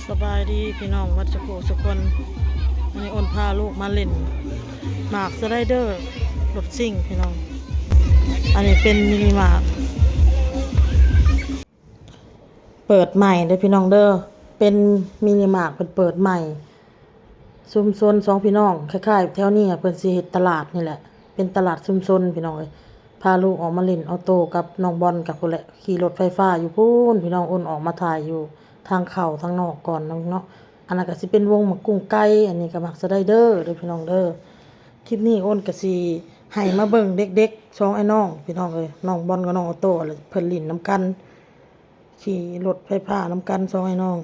ສະບາຍດີພີ່ນ້ອງໝົດສຸຜູ້ສຸຄົນ. ອັນນີ້ອ້ນພາລູກມາຫຼິ້ນໝາກສະໄລເດີລົດຊິງພີ່ນ້ອງ. ອັນນີ້ເປັນມິນິມາກເປີດໃໝ່ເດີພີ່ນ້ອງເດີ. ເປັນມິນິມາກເພິ່ນເປີດໃໝ່ ຊຸມຊົນສອງພີ່ນ້ອງ. ຄ້າຍໆແຖວນີ້ເພິ່ນຊິເຮັດຕະຫຼາດນີ້ແຫຼະ ເປັນຕະຫຼາດຊຸມຊົນພີ່ນ້ອງເອີຍ. ພາລູກອອກມາຫຼິ້ນອອໂຕ້ກັບນ້ອງບອນກັບພຸ້ນແຫຼະ ຂີ່ລົດໄຟຟ້າຢູ່ພຸ້ນພີ່ນ້ອງ. ອ້ນອອກມາຖ່າຍຢູ່ທາງເຂົ້າທາງນອກກ່ອນເນາະ. ອັນນັ້ນກະຊິເປັນວົງໝາກກຸ້ງໄກ່ ອັນນີ້ກະໝາກສະໄລເດີເດີພີ່ນ້ອງເດີ. ຄລິບນີ້ອ້ນກະຊິໃຫ້ມາເບິ່ງເດັກໆສອງອ້າຍນ້ອງພີ່ນ້ອງເອີຍ ນ້ອງບອນກັບນ້ອງອອໂຕ້ ແລະເພິ່ນຫຼິ້ນນຳກັນ ຂີ່ລົດໄຟຟ້ານຳກັນສອງອ້າຍນ້ອງ.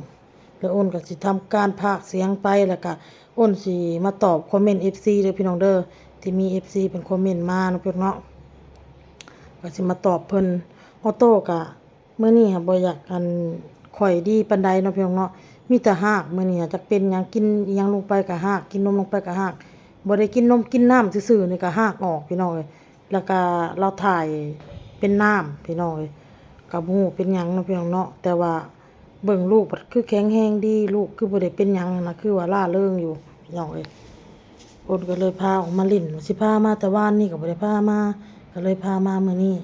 ແລ້ວອ້ນກະຊິທຳການພາກສຽງໄປ ແລ້ວກະອ້ນຊິມາຕອບຄອມເມັນເອັຟຊີເດີພີ່ນ້ອງເດີ ທີ່ມີເອັຟຊີເພິ່ນຄອມເມັນມາເນາະພີ່ນ້ອງເນາະ. ກະຊິມາຕອບເພິ່ນ. ອອໂຕ້ກະ ມື້ນີ້ຫາບໍ່ຢາກອັນຄ່ອຍດີປານໃດເນາະພີ່ນ້ອງເນາະ ມີແຕ່ຮາກ. ມື້ນີ້ຫາຈັກເປັນຫຍັງ ກິນອີ່ຫຍັງລົງໄປກະຮາກ ກິນນົມລົງໄປກະຮາກ ບໍ່ໄດ້ກິນນົມກິນນ້ຳຊື່ໆນີ້ກະຮາກອອກພີ່ນ້ອງເອີຍ. ແລ້ວກະລາວຖ່າຍເປັນນ້ຳພີ່ນ້ອງເອີຍ ກະບໍ່ຮູ້ເປັນຫຍັງເນາະພີ່ນ້ອງເນາະ. ແຕ່ວ່າເບິ່ງລູກບັດຄືແຂງແຮງດີ ລູກຄືບໍ່ໄດ້ເປັນຫຍັງຫັ້ນນະ ຄືວ່າລ່າເລີງຢູ່ພີ່ນ້ອງເອີຍ. ອ້ນກະເລີຍພາອອກມາຫຼິ້ນ ຊິພາມາແຕ່ວານນີ້ກະບໍ່ໄດ້ພາມາ ກະເລີຍພາມາມື້ນີ້.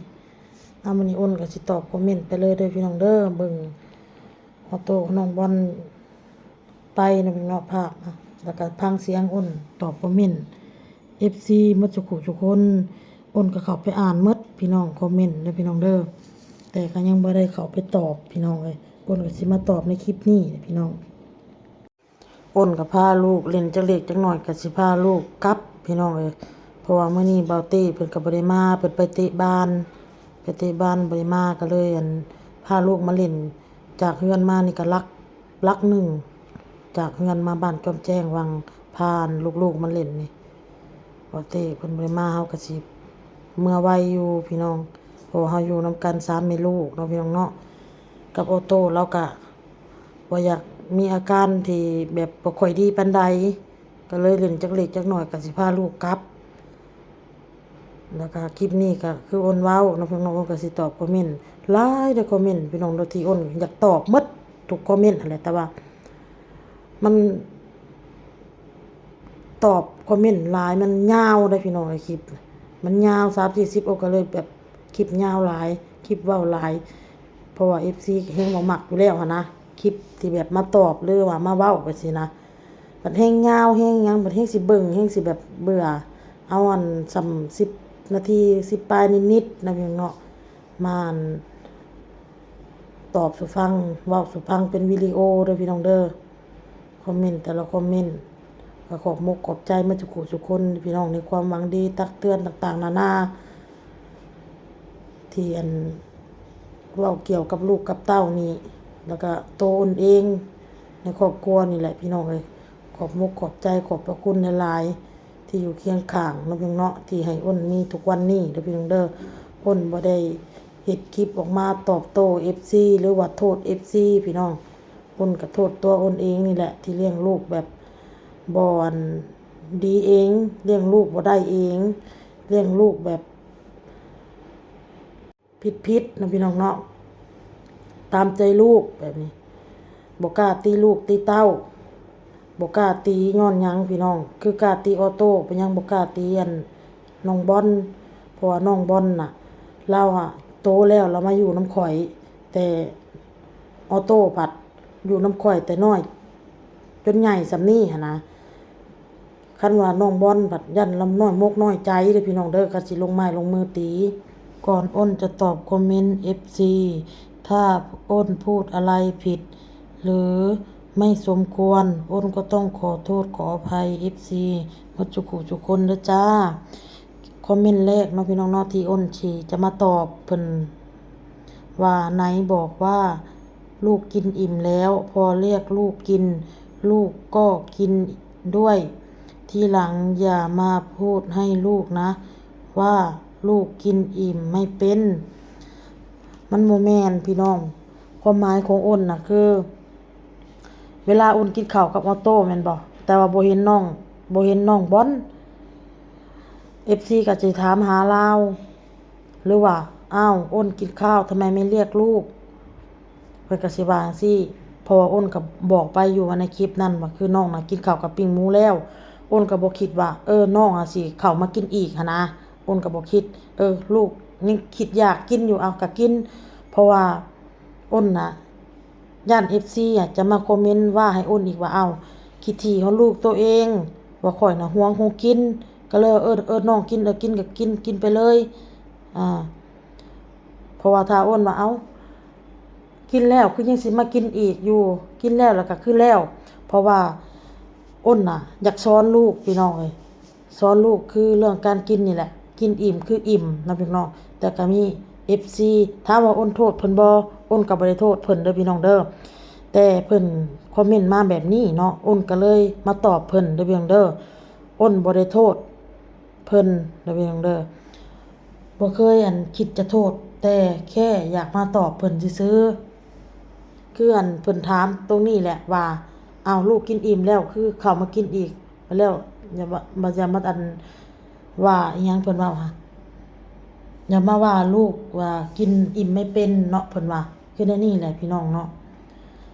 ອາ ມື້ນີ້ອ້ນກະຊິຕອບຄອມເມັນໄປເລີຍເດີພີ່ນ້ອງເດີ. ເບິ່ງອອໂຕ້ກັບນ້ອງບອນໄປນຳເນາະ ພາກນະ ແລ້ວກະຟັງສຽງອ້ນຕອບຄອມເມັນເອັຟຊີໝົດສຸຜູ້ສຸຄົນ. ອ້ນກະເຂົ້າໄປອ່ານໝົດພີ່ນ້ອງ ຄອມເມັນເດີພີ່ນ້ອງເດີ ແຕ່ກະຍັງບໍ່ໄດ້ເຂົ້າໄປຕອບພີ່ນ້ອງເອີຍ. ອ້ນກະຊິມາຕອບໃນຄລິບນີ້ພີ່ນ້ອງ. ອ້ນກະພາລູກຫຼິ້ນຈັກເລັກຈັກໜ້ອຍ ກະຊິພາລູກກັບພີ່ນ້ອງເອີຍ. ເພາະວ່າມື້ນີ້ບ່າວເຕ້ເພິ່ນກະບໍ່ໄດ້ມາ ເພິ່ນໄປເຕະບານ ໄປເຕະບານບໍ່ໄດ້ມາ ກະເລີຍອັນພາລູກມາຫຼິ້ນ. ຈາກເຮືອນມານີ້ກະຫຼັກ ຫຼັກໜຶ່ງ ຈາກເຮືອນມາບ້ານຈອມແຈ້ງ ຫວ່າງພາລູກໆມາຫຼິ້ນນີ້. ບ່າວເຕ້ເພິ່ນບໍ່ໄດ້ມາ ເຮົາກະຊິເມືອໄວຢູ່ພີ່ນ້ອງ ເພາະວ່າເຮົາຢູ່ນຳກັນສາມແມ່ລູກເນາະພີ່ນ້ອງເນາະ. ກັບອອໂຕ້ລາວກະ ບໍ່ຢາກມີອາການທີ່ແບບບໍ່ຄ່ອຍດີປານໃດ ກະເລີຍຫຼິ້ນຈັກເລັກຈັກໜ້ອຍກະຊິພາລູກກັບ. ແລ້ວກະຄລິບນີ້ກະຄືອ້ນເວົ້າເນາະພີ່ນ້ອງ ອ້ນກະຊິຕອບຄອມເມັນ ຫຼາຍເດີຄອມເມັນພີ່ນ້ອງເດີ ທີ່ອ້ນຢາກຕອບໝົດທຸກຄອມເມັນຫັ້ນແຫຼະ ແຕ່ວ່າມັນ ຕອບຄອມເມັນຫຼາຍ ມັນຍາວເດ້ພີ່ນ້ອງເອີຍ ຄລິບມັນຍາວ ສາມສີ່ສິບ ໂອ້ ກະເລີຍແບບຄລິບຍາວຫຼາຍ ຄລິບເວົ້າຫຼາຍ ເພາະວ່າເອັຟຊີແຮງບໍ່ມັກຢູ່ແລ້ວຫັ້ນນະ ຄລິບທີ່ແບບມາຕອບ ຫຼືວ່າມາເວົ້າໄປຊີ້ນະ. ບັດແຮງຍາວແຮງຫຍັງ ບັດແຮງຊິເບິ່ງ ແຮງຊິແບບເບື່ອ. ເອົາອັນສ່ຳສິບນາທີ ສິບປາຍນິດໆນະພີ່ນ້ອງເນາະ ມາອັນຕອບສູ່ຟັງ ເວົ້າສູ່ຟັງເປັນວິດີໂອເດີພີ່ນ້ອງເດີ. ຄອມເມັນແຕ່ລະຄອມເມັນ ກະຂອບມົກຂອບໃຈໝົດສຸຜູ້ສຸຄົນພີ່ນ້ອງ ໃນຄວາມຫວັງດີຕັກເຕືອນຕ່າງໆນານາ ທີ່ອັນເວົ້າກ່ຽວກັບລູກກັບເຕົ້ານີ້ ແລ້ວກະໂຕອ້ນເອງໃນຄອບຄົວນີ້ແຫຼະພີ່ນ້ອງເອີຍ. ຂອບມົກຂອບໃຈ ຂອບພະຄຸນຫຼາຍໆ ທີ່ຢູ່ຄຽງຂ້າງເນາະພີ່ນ້ອງເນາະ ທີ່ໃຫ້ອ້ນມີທຸກວັນນີ້ເດີພີ່ນ້ອງເດີ. ອ້ນບໍ່ໄດ້ເຮັດຄລິບອອກມາຕອບໂຕ້ເອັຟຊີ ຫຼືວ່າໂທດເອັຟຊີພີ່ນ້ອງ ອ້ນກະໂທດຕົວອ້ນເອງນີ້ແຫຼະ ທີ່ລ້ຽງລູກແບບບໍ່ອັນດີເອງ ລ້ຽງລູກບໍ່ໄດ້ເອງ ລ້ຽງລູກແບບຜິດໆນະພີ່ນ້ອງເນາະ ຕາມໃຈລູກແບບນີ້ ບໍ່ກ້າຕີລູກຕີເຕົ້າ ບໍ່ກ້າຕີຍ້ອນຫຍັງພີ່ນ້ອງ ຄືກ້າຕີອອໂຕ້ ເປັນຫຍັງບໍ່ກ້າຕີອັນນ້ອງບອນ ເພາະວ່ານ້ອງບອນນະ ລາວຫາໂຕແລ້ວ ລາວມາຢູ່ນຳຂ້ອຍ ແຕ່ອອໂຕ້ພັດຢູ່ນຳຂ້ອຍແຕ່ນ້ອຍຈົນໃຫຍ່ສ່ຳນີ້ຫັ້ນນະ. ຄັນວ່ານ້ອງບອນພັດຢ້ານລາວນ້ອຍມົກນ້ອຍໃຈເດີພີ່ນ້ອງເດີ ກະຊິລົງໄມ້ລົງມືຕີ. ກ່ອນອ້ນຈະຕອບຄອມເມັນເອັຟຊີ ຖ້າອ້ນພູດອະໄລຜິດ ຫຼື ໄມ່ສົມຄວນ ອ້ນກໍຕ້ອງຂໍໂທດຂໍອະໄພເອັຟຊີໝົດສຸຜູ້ສຸຄົນເດີຈ້າ. ຄອມເມັນແລກເນາະພີ່ນ້ອງເນາະ ທີ່ອ້ນຊິຈະມາຕອບເພິ່ນວ່າ ໄນບອກວ່າລູກກິນອີ່ມແລ້ວ ພໍລຽກລູກກິນ ລູກກໍກິນດ້ວຍ ທີຫຼັງຢ່າມາພູດໃຫ້ລູກນະ ວ່າລູກກິນອີ່ມໄມ່ເປັນ. ມັນບໍ່ແມ່ນພີ່ນ້ອງ ຄວາມໝາຍຂອງອ້ນນະຄື ເວລາອ້ນກິນເຂົ້າກັບອອໂຕ້ແມ່ນບໍ່ ແຕ່ວ່າບໍ່ເຫັນນ້ອງ ບໍ່ເຫັນນ້ອງບອນ ເອັຟຊີກະຊິຖາມຫາລາວ ຫຼືວ່າ ອ້າວ ອ້ນກິນຂ້າວ ທຳໄມໄມ່ລຽກລູກ ເພິ່ນກະຊິວ່າຈັ່ງຊີ້. ເພາະວ່າອ້ນກໍບອກໄປຢູ່ວ່າໃນຄລິບນັ້ນວ່າ ຄືນ້ອງນະກິນເຂົ້າກັບປີ້ງໝູແລ້ວ. ອ້ນກໍບໍ່ຄິດວ່າ ເອີ ນ້ອງອາດຊິເຂົ້າມາກິນອີກຫັ້ນນະ. ອ້ນກໍບໍ່ຄິດ ເອີ ລູກຍັງຄິດຢາກກິນຢູ່ ເອົາກໍກິນ. ເພາະວ່າອ້ນນະ ຢ້ານເອັຟຊີອະຈະມາຄອມເມັນວ່າໃຫ້ອ້ນອີກວ່າ ເອົ້າ ຂີ້ຖີ່ຂອງລູກໂຕເອງ ວ່າຂ້ອຍນະຫວງຂອງກິນ ກໍເລີຍ ເອີ ເອີ ນ້ອງກິນ ເອີ ກິນກໍກິນ ກິນໄປເລີຍ. ອາ ເພາະວ່າຖ້າອ້ນວ່າ ເອົ້າ ກິນແລ້ວຄືຍັງຊິມາກິນອີກຢູ່ ກິນແລ້ວແລ້ວກໍຄືແລ້ວ. ເພາະວ່າອ້ນນະຢາກສອນລູກ ພີ່ນ້ອງເອີຍ. ສອນລູກຄືເລື່ອງການກິນນີ້ແຫຼະ ກິນອີ່ມຄືອີ່ມເນາະພີ່ນ້ອງ. ແຕ່ກໍມີເອັຟຊີ ຖາມວ່າອ້ນໂທດເພິ່ນບໍ່? ອ້ນກໍບໍ່ໄດ້ໂທດເພິ່ນເດີພີ່ນ້ອງເດີ ແຕ່ເພິ່ນຄອມເມັນມາແບບນີ້ເນາະ ອ້ນກໍເລີຍມາຕອບເພິ່ນເດີພີ່ນ້ອງເດີ. ອ້ນບໍ່ໄດ້ໂທດເພິ່ນເດີພີ່ນ້ອງເດີ ບໍ່ເຄີຍອັນຄິດຈະໂທດ ແຕ່ແຄ່ຢາກມາຕອບເພິ່ນຊື່ໆ. ຄືອັນເພິ່ນຖາມຕົງນີ້ແຫຼະວ່າ ອ້າວ ລູກກິນອີ່ມແລ້ວ ຄືເຂົ້າມາກິນອີກ ແລ້ວຢ່າມາ ຢ່າມາອັນ ວ່າອີ່ຫຍັງເພິ່ນເວົ້າຫະ ຢ່າມາວ່າລູກວ່າກິນອີ່ມໄມ່ເປັນເນາະ ເພິ່ນວ່າ ຄືແນວນີ້ແຫຼະພີ່ນ້ອງເນາະ.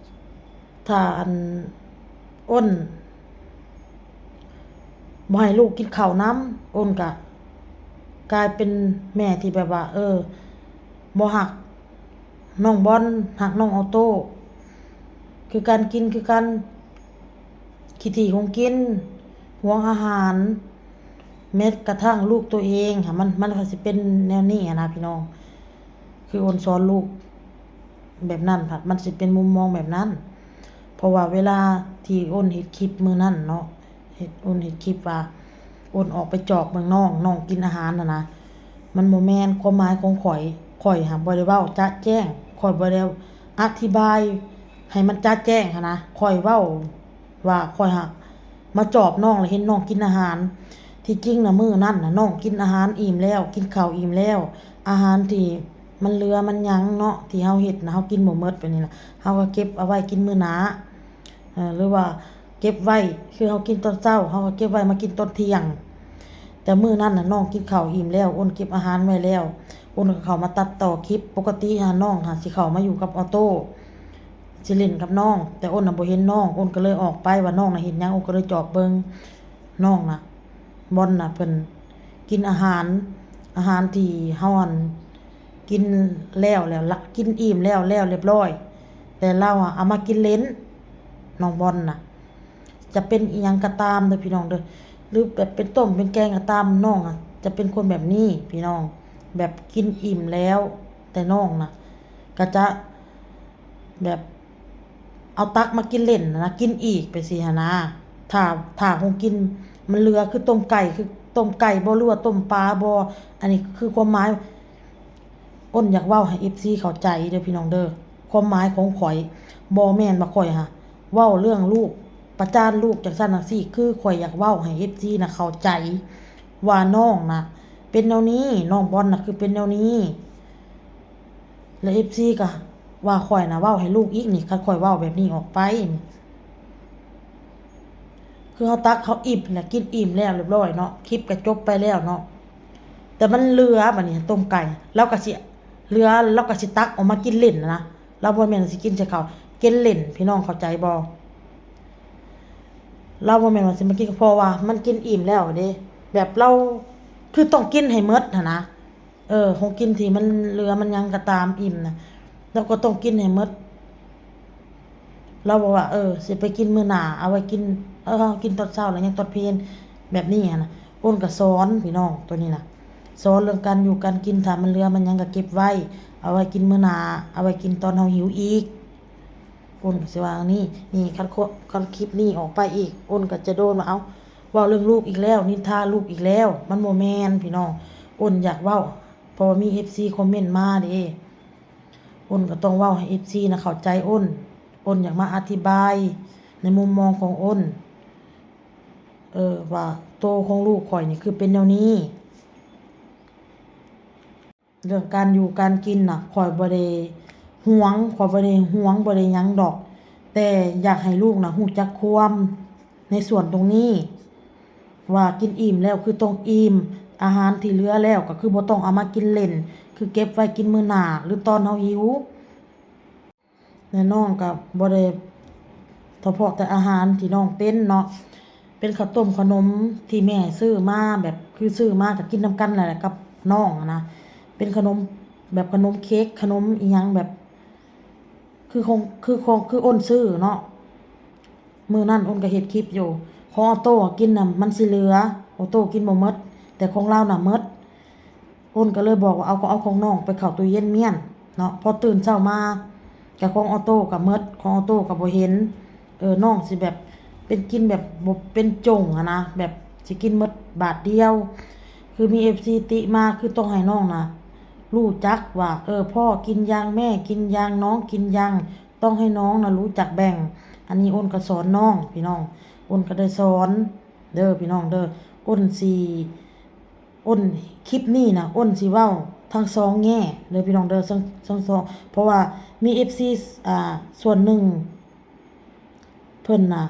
ຖ້າອັນອ້ນບໍ່ໃຫ້ລູກກິນເຂົ້ານຳ ອ້ນກະກາຍເປັນແມ່ທີ່ແບບວ່າ ເອີ ບໍ່ຮັກນ້ອງບອນ ຮັກນ້ອງອໍໂຕ້ ຄືກັນ ກິນຄືກັນ ຂີ້ຖີ່ຂອງກິນ ຫວງອາຫານ ແມ້ກະທັ່ງລູກໂຕເອງຫະ ມັນ ມັນກໍຊິເປັນແນວນີ້ຫັ້ນນະພີ່ນ້ອງ. ຄືອ້ນສອນລູກແບບນັ້ນ ມັນຊິເປັນມຸມມອງແບບນັ້ນ. ເພາະວ່າເວລາທີ່ອ້ນເຮັດຄລິບມື້ນັ້ນເນາະ ເຮັດ ອ້ນເຮັດຄລິບວ່າ ອ້ນອອກໄປຈອກເບິ່ງນ້ອງ ນ້ອງກິນອາຫານຫັ້ນນະ ມັນບໍ່ແມ່ນຄວາມໝາຍຂອງຂ້ອຍ. ຂ້ອຍຫາບໍ່ໄດ້ເວົ້າຈະແຈ້ງ ຂ້ອຍບໍ່ໄດ້ອະທິບາຍໃຫ້ມັນຈະແຈ້ງຫັ້ນນະ ຂ້ອຍເວົ້າ ວ່າຂ້ອຍຫາມາຈອບນ້ອງ ແລ້ວເຫັນນ້ອງກິນອາຫານ. ທີ່ຈິງນະ ມື້ນັ້ນນະ ນ້ອງກິນອາຫານອີ່ມແລ້ວ ກິນເຂົ້າອີ່ມແລ້ວ ອາຫານທີ່ມັນເຫຼືອມັນຫຍັງເນາະ ທີ່ເຮົາເຮັດນະ ເຮົາກິນບໍ່ໝົດແບບນີ້ນະ ເຮົາກໍເກັບເອົາໄວ້ກິນມື້ໜ້າ ເອີ ຫຼືວ່າເກັບໄວ້ ຄືເຮົາກິນຕອນເຊົ້າ ເຮົາກໍເກັບໄວ້ມາກິນຕອນທ່ຽງ. ແຕ່ມື້ນັ້ນນະ ນ້ອງກິນເຂົ້າອີ່ມແລ້ວ ອ້ນເກັບອາຫານໄວ້ແລ້ວ ອ້ນກໍເຂົ້າມາຕັດຕໍ່ຄລິບ. ປົກກະຕິຫາ ນ້ອງຫາຊິເຂົ້າມາຢູ່ກັບອໍໂຕ້ ຊິເລ່ນກັບນ້ອງ ແຕ່ອ້ນນະບໍ່ເຫັນນ້ອງ ອ້ນກໍເລີຍອອກໄປວ່ານ້ອງນະເຮັດຫຍັງ ອ້ນກໍເລີຍຈອບເບິ່ງນ້ອງນະ ບອນນະ ເພິ່ນກິນອາຫານ ອາຫານທີ່ເຮົາອັນກິນແລ້ວ ແລ້ວລະ ກິນອີ່ມແລ້ວ ແລ້ວລຽບຮ້ອຍ ແຕ່ລາວອະເອົາມາກິນເຫຼັ້ນ ນ້ອງບອນນະ. ຈະເປັນອີ່ຫຍັງກໍຕາມເດີພີ່ນ້ອງເດີ ຫຼືແບບເປັນຕົ້ມເປັນແກງກໍຕາມ ນ້ອງອະຈະເປັນຄົນແບບນີ້ພີ່ນ້ອງ ແບບກິນອີ່ມແລ້ວ ແຕ່ນ້ອງນະ ກໍຈະ ແບບເອົາຕັກມາກິນເຫຼັ້ນນະ ກິນອີກໄປຊີ້ຫັ້ນນະ. ຖ້າ ຖ້າຂອງກິນມັນເຫຼືອ ຄືຕົ້ມໄກ່ ຄືຕົ້ມໄກ່ບໍ່ ຫຼືວ່າຕົ້ມປາບໍ່ ອັນນີ້ຄືຄວາມໝາຍ ອ້ນຢາກເວົ້າໃຫ້ເອັຟຊີເຂົ້າໃຈເດີພີ່ນ້ອງເດີ. ຄວາມໝາຍຂອງຂ້ອຍບໍ່ແມ່ນວ່າຂ້ອຍຫາເວົ້າເລື່ອງລູກ ປະຈານລູກຈັ່ງຊັ້ນຈັ່ງຊີ້ ຄືຂ້ອຍຢາກເວົ້າໃຫ້ເອັຟຊີນະເຂົ້າໃຈວ່ານ້ອງນະເປັນແນວນີ້ ນ້ອງບອນນະຄືເປັນແນວນີ້. ແລະ ເອັຟຊີກໍວ່າຂ້ອຍນະເວົ້າໃຫ້ລູກອີກນີ້ ຄັນຂ້ອຍເວົ້າແບບນີ້ອອກໄປນີ້ ຄືເຮົາຕັກເຮົາອີ່ມແຫຼະ ກິນອີ່ມແລ້ວລຽບຮ້ອຍເນາະ ຄລິບກໍຈົບໄປແລ້ວເນາະ ແຕ່ມັນເຫຼືອບາດນີ້ຕົ້ມໄກ່ ລາວກໍຊິເຫຼືອ ລາວກໍຊິຕັກອອກມາກິນເຫຼັ້ນນະ ລາວບໍ່ແມ່ນຊິກິນໃສ່ເຂົ້າ ກິນເຫຼັ້ນ ພີ່ນ້ອງເຂົ້າໃຈບໍ່? ລາວບໍ່ແມ່ນວ່າຊິມາກິນ ເພາະວ່າມັນກິນອີ່ມແລ້ວເດ້ ແບບລາວຄືຕ້ອງກິນໃຫ້ໝົດຫັ້ນນະ. ເອີ ຂອງກິນທີ່ມັນເຫຼືອມັນຫຍັງກໍຕາມ ອີ່ມນະ ລາວກໍຕ້ອງກິນໃຫ້ໝົດ. ລາວບອກວ່າ ເອີ ຊິໄປກິນມື້ໜ້າ ເອົາໄວ້ກິນ ເອີ ເຮົາກິນຕອນເຊົ້າ ແລ້ວຍັງຕອນເພນ ແບບນີ້ຫັ້ນນະ. ອ້ນກໍສອນພີ່ນ້ອງ ໂຕນີ້ນະ ສອນເລື່ອງການຢູ່ການກິນ ຖ້າມັນເຫຼືອມັນຫຍັງກໍເກັບໄວ້ ເອົາໄວ້ກິນມື້ໜ້າ ເອົາໄວ້ກິນຕອນເຮົາຫິວອີກ. ອ້ນກໍຊິວ່ານີ້ ນີ້ ຄັນ ຄັນຄລິບນີ້ອອກໄປອີກ ອ້ນກໍຈະໂດນວ່າ ເອົ້າ ເວົ້າເລື່ອງລູກອີກແລ້ວ ນິນທາລູກອີກແລ້ວ ມັນບໍ່ແມ່ນພີ່ນ້ອງ. ອ້ນຢາກເວົ້າ ເພາະວ່າມີເອັຟຊີຄອມເມັນມາເດ້ ອ້ນກໍຕ້ອງເວົ້າໃຫ້ເອັຟຊີນະເຂົ້າໃຈອ້ນ. ອ້ນຢາກມາອະທິບາຍໃນມຸມມອງຂອງອ້ນ ເອີ ວ່າໂຕຂອງລູກຂ້ອຍນີ້ຄືເປັນແນວນີ້. ເລື່ອງການຢູ່ການກິນນະ ຂ້ອຍບໍ່ໄດ້ຫວງ ຂ້ອຍບໍ່ໄດ້ຫວງ ບໍ່ໄດ້ຫຍັງດອກ ແຕ່ຢາກໃຫ້ລູກນະຮູ້ຈັກຄວາມໃນສ່ວນຕົງນີ້ ວ່າກິນອີ່ມແລ້ວຄືຕ້ອງອີ່ມ ອາຫານທີ່ເຫຼືອແລ້ວກໍຄືບໍ່ຕ້ອງເອົາມາກິນເຫຼັ້ນ ຄືເກັບໄວ້ກິນມື້ໜ້າ ຫຼືຕອນເຮົາຫິວ. ແລະ ນ້ອງກໍບໍ່ໄດ້ ສະເພາະແຕ່ອາຫານທີ່ນ້ອງເປັນເນາະ ເປັນເຂົ້າຕົ້ມເຂົ້າໜົມທີ່ແມ່ຊື້ມາ ແບບຄືຊື້ມາກໍກິນນຳກັນນັ້ນແຫຼະກັບນ້ອງຫັ້ນນະ ເປັນຂະໜົມແບບຂະໜົມເຄັກ ຂະໜົມອີ່ຫຍັງແບບ ຄືຂອງ ຄືຂອງ ຄືອ້ນຊື້ເນາະ. ມື້ນັ້ນອ້ນກໍເຮັດຄລິບຢູ່ ຂອງອໍໂຕ້ກິນນະມັນຊິເຫຼືອ ອໍໂຕ້ກິນບໍ່ໝົດ ແຕ່ຂອງລາວນະໝົດ. ອ້ນກໍເລີຍບອກວ່າ ເອົາ ກໍເອົາຂອງນ້ອງໄປເຂົ້າຕູ້ເຢັນມ້ຽນເນາະ. ພໍຕື່ນເຊົ້າມາກໍຂອງອໍໂຕ້ກໍໝົດ ຂອງອໍໂຕ້ກໍບໍ່ເຫັນ. ເອີ ນ້ອງຊິແບບເປັນກິນແບບບໍ່ເປັນຈົງຫັ້ນນະ ແບບຊິກິນໝົດບາດດຽວ. ຄືມີເອັຟຊີຕິມາ ຄືຕ້ອງໃຫ້ນ້ອງນະ ຮູ້ຈັກວ່າ ເອີ ພໍ່ກິນຢ່າງ ແມ່ກິນຢ່າງ ນ້ອງກິນຢ່າງ ຕ້ອງໃຫ້ນ້ອງນະຮູ້ຈັກແບ່ງ. ອັນນີ້ອ້ນກໍສອນນ້ອງພີ່ນ້ອງ ອ້ນກໍໄດ້ສອນເດີພີ່ນ້ອງເດີ. ອ້ນຊິ ອ້ນ ຄລິບນີ້ນະ ອ້ນຊິເວົ້າທັງສອງແງ່ເດີພີ່ນ້ອງເດີ ທັງ ທັງສອງ ເພາະວ່າມີເອັຟຊີ ອ່າ ສ່ວນໜຶ່ງ ເພິ່ນນະ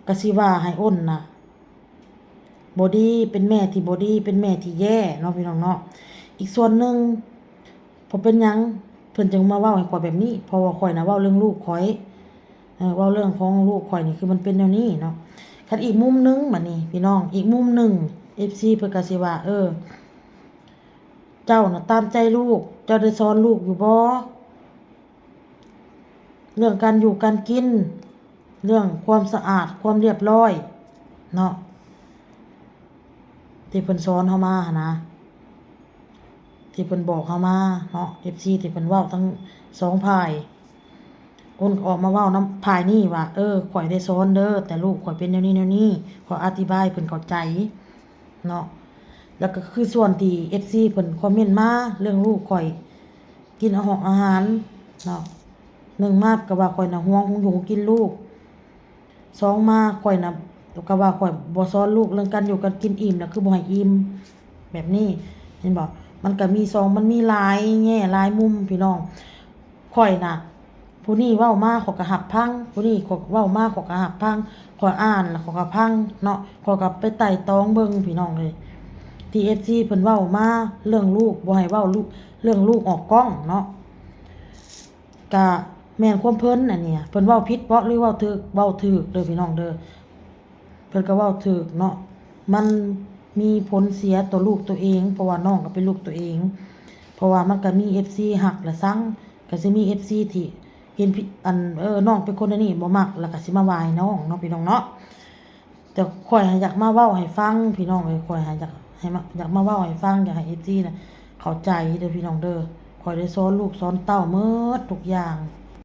ກະຊິວ່າໃຫ້ອ້ນນະບໍ່ດີ ເປັນແມ່ທີ່ບໍ່ດີ ເປັນແມ່ທີ່ແຍ່ເນາະພີ່ນ້ອງເນາະ. ອີກສ່ວນໜຶ່ງ ເພາະເປັນຫຍັງເພິ່ນຈຶ່ງມາເວົ້າໃຫ້ຂ້ອຍແບບນີ້ ເພາະວ່າຂ້ອຍນະເວົ້າເລື່ອງລູກຂ້ອຍ ເອີ ເວົ້າເລື່ອງຂອງລູກຂ້ອຍນີ້ ຄືມັນເປັນແນວນີ້ເນາະ. ຄັນອີກມຸມໜຶ່ງບາດນີ້ພີ່ນ້ອງ ອີກມຸມໜຶ່ງ ເອັຟຊີ ເພິ່ນກະຊິວ່າ ເອີ ເຈົ້ານະຕາມໃຈລູກ ເຈົ້າໄດ້ສອນລູກຢູ່ບໍ່? ເລື່ອງການຢູ່ການກິນ ເລື່ອງຄວາມສະອາດ ຄວາມລຽບຮ້ອຍເນາະ ທີ່ເພິ່ນສອນເຮົາມາຫັ້ນນະ ທີ່ເພິ່ນບອກເຮົາມາເນາະ ເອັຟຊີ ທີ່ເພິ່ນເວົ້າທັງສອງຝ່າຍ. ອ້ນກໍອອກມາເວົ້ານຳຝ່າຍນີ້ວ່າ ເອີ ຂ້ອຍໄດ້ສອນເດີ ແຕ່ລູກຂ້ອຍເປັນແນວນີ້ແນວນີ້ ຂ້ອຍອະທິບາຍໃຫ້ເພິ່ນເຂົ້າໃຈເນາະ. ແລ້ວກໍຄືສ່ວນທີ່ເອັຟຊີ ເພິ່ນຄອມເມັນມາເລື່ອງລູກຂ້ອຍ ກິນອາຫອກອາຫານເນາະ ໜຶ່ງມາກໍວ່າຂ້ອຍນະຫວງ ຫວງຢູ່ຫວງກິນລູກ ສອງມາຂ້ອຍນະກໍວ່າຂ້ອຍບໍ່ສອນລູກເລື່ອງການຢູ່ການກິນ ອີ່ມນະຄືບໍ່ໃຫ້ອີ່ມ ແບບນີ້ ເຫັນບໍ່? ມັນກໍມີສອງ ມັນມີຫຼາຍແງ່ຫຼາຍມຸມພີ່ນ້ອງ. ຂ້ອຍນະ ຜູ້ນີ້ເວົ້າມາຂ້ອຍກໍຮັບຟັງ ຜູ້ນີ້ເວົ້າມາຂ້ອຍກໍຮັບຟັງ ຂ້ອຍອ່ານແລ້ວຂ້ອຍກໍຟັງເນາະ ຂ້ອຍກໍໄປໄຕ່ຕອງເບິ່ງພີ່ນ້ອງເອີຍ ທີ່ເອັຟຊີ ເພິ່ນເວົ້າມາເລື່ອງລູກ ບໍ່ໃຫ້ເວົ້າເລື່ອງລູກອອກກ້ອງເນາະ. ກະແມ່ນຄວາມເພິ່ນ ອັນເນີ້ຍ ເພິ່ນເວົ້າຜິດເບາະ ຫຼືເວົ້າຖືກ? ເວົ້າຖືກເດີພີ່ນ້ອງເດີ ເພິ່ນກໍເວົ້າຖືກເນາະ. ມັນມີຜົນເສຍຕໍ່ລູກໂຕເອງ ເພາະວ່ານ້ອງກໍເປັນລູກໂຕເອງ ເພາະວ່າມັນກໍມີເອັຟຊີຮັກແລະຊັງ ກໍຊິມີເອັຟຊີທີ່ເຫັນ ອັນ ເອີ ນ້ອງເປັນຄົນແນວນີ້ ບໍ່ມັກ ແລ້ວກໍຊິມາວ່າໃຫ້ນ້ອງເນາະ ພີ່ນ້ອງເນາະ. ແຕ່ຂ້ອຍຫາຢາກມາເວົ້າໃຫ້ຟັງພີ່ນ້ອງເອີຍ ຂ້ອຍຫາຢາກໃຫ້ມາ ຢາກມາເວົ້າໃຫ້ຟັງ ຢາກໃຫ້ເອັຟຊີນະເຂົ້າໃຈເດີພີ່ນ້ອງເດີ. ຂ້ອຍໄດ້ສອນລູກສອນເຕົ້າໝົດທຸກຢ່າງ